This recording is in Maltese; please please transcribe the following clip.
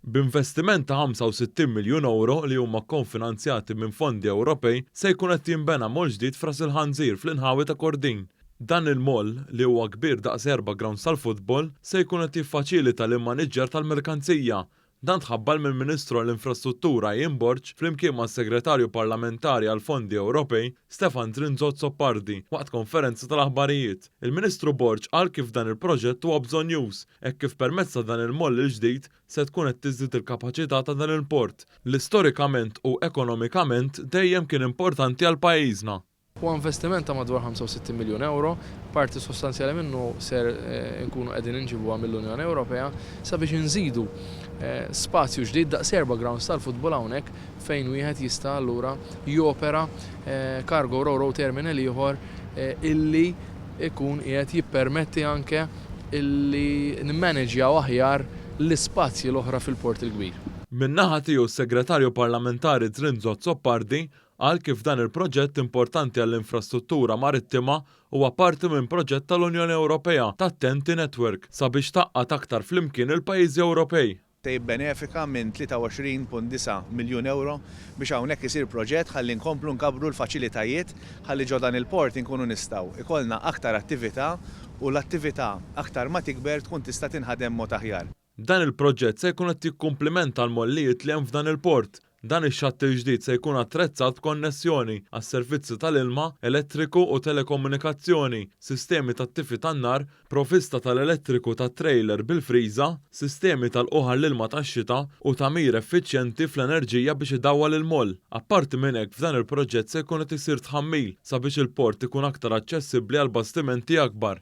B'investiment ta' 65 miljun ewro li huma kkonfinanzjati minn fondi Ewropej se jkun qed jinbena moll ġdid f'Ras il-Ħanżir fl-inħawi ta' Kordin. Dan il-moll, li huwa kbir daqs erba' grounds tal-futbol, se jkun qed jiffaċilita l-immaniġġjar tal-merkanzija. Dan tħabbar mill-Ministru għall-Infrastruttura Ian Borg flimkien mas-Segretarju Parlamentari għall-Fondi Ewropej, Stefan Zrinzo Azzopardi, waqt konferenza tal-aħbarijiet. Il-Ministru Borg qal kif dan il-proġett huwa bżonnjuż, hekk kif permezz ta' dan il-moll il-ġdid se tkun qed tiżdied il-kapaċità ta' dan il-port, li storikament u ekonomikament dejjem kien importanti għal pajjiżna. Huwa investiment ta' madwar 65 miljun ewro, parti sostanzjali minnu ser inkunu qegħdin inġibuha mill-Unjoni Ewropea sabiex inżidu spazju ġdid daqs erba' grounds tal-futbol hawnhekk fejn wieħed jista' allura jopera cargo ro-ro terminal ieħor illi jkun qiegħed jippermetti anke illi nimmaneġġjaw aħjar l-ispazji l-oħra fil-Port il-Kbir. Min-naħa tiegħu s-Segretarju Parlamentari Zrinzo Azzopardi Qal kif dan il-proġett importanti għall-infrastruttura marittima huwa parti minn proġett tal-Unjoni Ewropea tat-TEN-T Network sabiex tgħaqqad aktar flimkien il-pajjiżi Ewropej. Se jibbenefika minn 23.9 miljun ewro biex hawnhekk isir proġett ħalli nkomplu nkabbru l-faċilitajiet ħalli ġo dan il-port inkunu nistgħu ikollna aktar attività u l-attività aktar ma tikber tkun tista' tinħadem mod aħjar. Dan il-proġett se jkun qed jikkumplimenta l-mollijiet li hemm f'dan il-port. Dan ix-xatt il-ġdid se jkun attrezzat b'konnessjoni għas-servizzi tal-ilma, elettriku u telekomunikazzjoni, sistemi tat-tifi tan-nar, provvista tal-elettriku tat-trejler bil-friża, sistemi ta' lqugħ għall-ilma tax-xita u tagħmir effiċjenti fl-enerġija biex idawwal il-moll. Apparti minn hekk f'dan il-proġett se jkun qed isir tħammil sabiex il-port ikun aktar aċċessibbli għal bastimenti akbar.